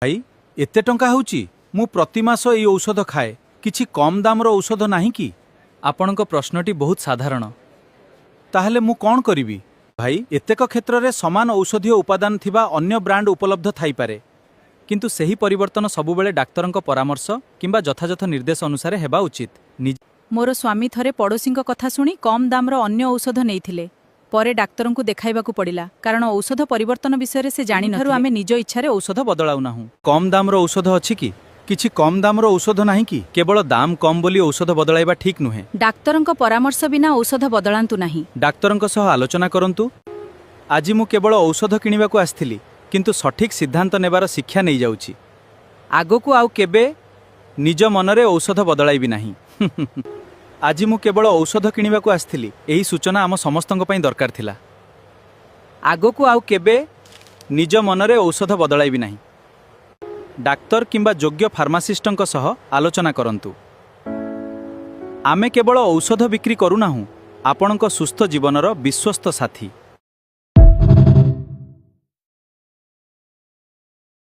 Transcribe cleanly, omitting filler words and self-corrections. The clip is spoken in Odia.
ଭାଇ, ଏତେ ଟଙ୍କା ହେଉଛି? ମୁଁ ପ୍ରତି ମାସ ଏଇ ଔଷଧ ଖାଏ। କିଛି କମ୍ ଦାମର ଔଷଧ ନାହିଁ କି? ଆପଣଙ୍କ ପ୍ରଶ୍ନଟି ବହୁତ ସାଧାରଣ। ତାହେଲେ ମୁଁ କ'ଣ କରିବି? ଭାଇ, ଏତେକ କ୍ଷେତ୍ରରେ ସମାନ ଔଷଧୀୟ ଉପାଦାନ ଥିବା ଅନ୍ୟ ବ୍ରାଣ୍ଡ ଉପଲବ୍ଧ ଥାଇପାରେ। କିନ୍ତୁ ସେହି ପରିବର୍ତ୍ତନ ସବୁବେଳେ ଡାକ୍ତରଙ୍କ ପରାମର୍ଶ କିମ୍ବା ଯଥାଯଥ ନିର୍ଦ୍ଦେଶ ଅନୁସାରେ ହେବା ଉଚିତ। ମୋର ସ୍ୱାମୀ ଥରେ ପଡ଼ୋଶୀଙ୍କ କଥା ଶୁଣି କମ୍ ଦାମର ଅନ୍ୟ ଔଷଧ ନେଇଥିଲେ। ପରେ ଡାକ୍ତରଙ୍କୁ ଦେଖାଇବାକୁ ପଡ଼ିଲା, କାରଣ ଔଷଧ ପରିବର୍ତ୍ତନ ବିଷୟରେ ସେ ଠାରୁ ଜାଣିନଥିଲେ। ଆମେ ନିଜ ଇଚ୍ଛାରେ ଔଷଧ ବଦଳାଉନାହୁଁ। କମ୍ ଦାମର ଔଷଧ ଅଛି କି? କିଛି କମ୍ ଦାମର ଔଷଧ ନାହିଁ କି? କେବଳ ଦାମ କମ୍ ବୋଲି ଔଷଧ ବଦଳାଇବା ଠିକ୍ ନୁହେଁ। ଡାକ୍ତରଙ୍କ ପରାମର୍ଶ ବିନା ଔଷଧ ବଦଳାନ୍ତୁ ନାହିଁ। ଡାକ୍ତରଙ୍କ ସହ ଆଲୋଚନା କରନ୍ତୁ। ଆଜି ମୁଁ କେବଳ ଔଷଧ କିଣିବାକୁ ଆସିଥିଲି, କିନ୍ତୁ ସଠିକ୍ ସିଦ୍ଧାନ୍ତ ନେବାର ଶିକ୍ଷା ନେଇଯାଉଛି। ଆଗକୁ ଆଉ କେବେ ନିଜ ମନରେ ଔଷଧ ବଦଳାଇବି ନାହିଁ। ଆଜି ମୁଁ କେବଳ ଔଷଧ କିଣିବାକୁ ଆସିଥିଲି। ଏହି ସୂଚନା ଆମ ସମସ୍ତଙ୍କ ପାଇଁ ଦରକାର ଥିଲା। ଆଗକୁ ଆଉ କେବେ ନିଜ ମନରେ ଔଷଧ ବଦଳାଇବି ନାହିଁ। ଡାକ୍ତର କିମ୍ବା ଯୋଗ୍ୟ ଫାର୍ମାସିଷ୍ଟଙ୍କ ସହ ଆଲୋଚନା କରନ୍ତୁ। ଆମେ କେବଳ ଔଷଧ ବିକ୍ରି କରୁନାହୁଁ, ଆପଣଙ୍କ ସୁସ୍ଥ ଜୀବନର ବିଶ୍ୱସ୍ତ ସାଥୀ।